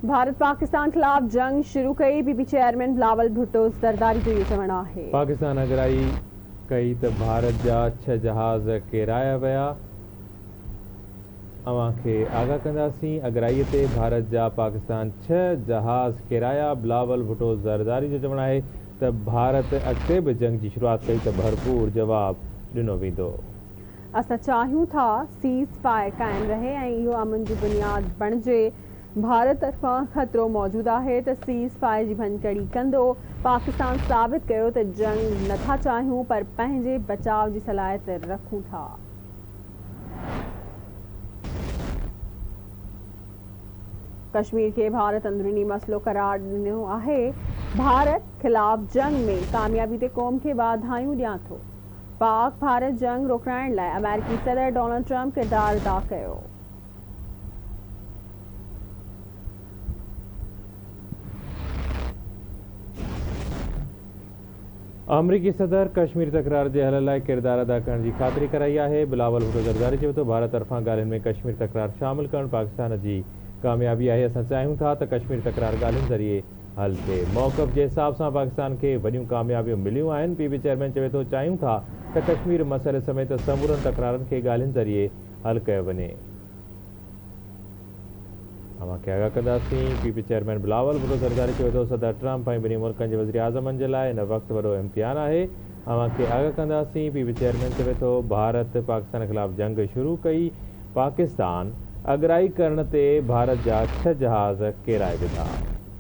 ڀارت پاڪستان خلاف جنگ شروع ڪئي، P P chairman Bilawal Bhutto Zardari جو اهو چوڻ آهي. پاڪستان اڳرائي ڪئي ته ڀارت جا ڇهه جهاز ڪيرايا ويا، اوهان کي آگاهه ڪنداسين، اڳرائي تي ڀارت جا پاڪستان ڇهه جهاز ڪيرايا، بلاول ڀٽو زرداري جو چوڻ آهي ته ڀارت اڳتي به جنگ جي شروعات ڪئي ته ڀرپور جواب ڏنو ويندو. اسان چاهيون ٿا سيز فائر قائم رهي ۽ اهو امن جو بنياد بڻجي، ڀارت طرفان خطرو موجود آهي ته سيز فائر جي ڀڃڪڙي ڪندو، پاڪستان ثابت ڪيو ته جنگ نٿا چاهيون پر پنهنجي بچاء جي صلاحيت رکون ٿا. ڪشمير کي ڀارت اندروني مسئلو قرار ڏنو آهي، ڀارت خلاف جنگ ۾ ڪاميابي تي قوم کي واڌايون ڏيان ٿو، پاڪ ڀارت جنگ روڪرائڻ لاء آمريڪي صدر ڊونلڊ ٽرمپ ڪردار ادا ڪيو. آمريڪي صدر ڪشمير تڪرار جي حل لاء ڪردار ادا ڪرڻ جي خاطري ڪرائي آهي. بلاول ڀٽو زرداري چيو ته ڀارت طرفان ڳالهين ۾ ڪشمير تڪرار شامل ڪرڻ پاڪستان جي ڪاميابي آهي، اسان چاهيون ٿا ته ڪشمير تڪرار ڳالهين ذريعي حل ٿئي، موقف جي حساب سان پاڪستان کي وڏيون ڪاميابيون مليون آهن، پي پي چيئرمين چوي ٿو چاهيون ٿا ته ڪشمير مسئلي سميت سمورن تڪرارن کي ڳالهين ذريعي حل ڪيو وڃي. اوهان کي آگاهه ڪنداسين، P P chairman Bilawal Bhutto Zardari چوي ٿو صدر ٽرمپ ۽ ٻنهي ملڪن جي وزيراعظمن جي لاء هن وقت وڏو امتحان آهي، اوهان کي آگاهه ڪنداسين، پي پي چيئرمين چوي ٿو ڀارت پاڪستان خلاف جنگ شروع ڪئي، پاڪستان اڳرائي ڪرڻ تي ڀارت جا ڇهه جهاز ڪيرائي وڌا.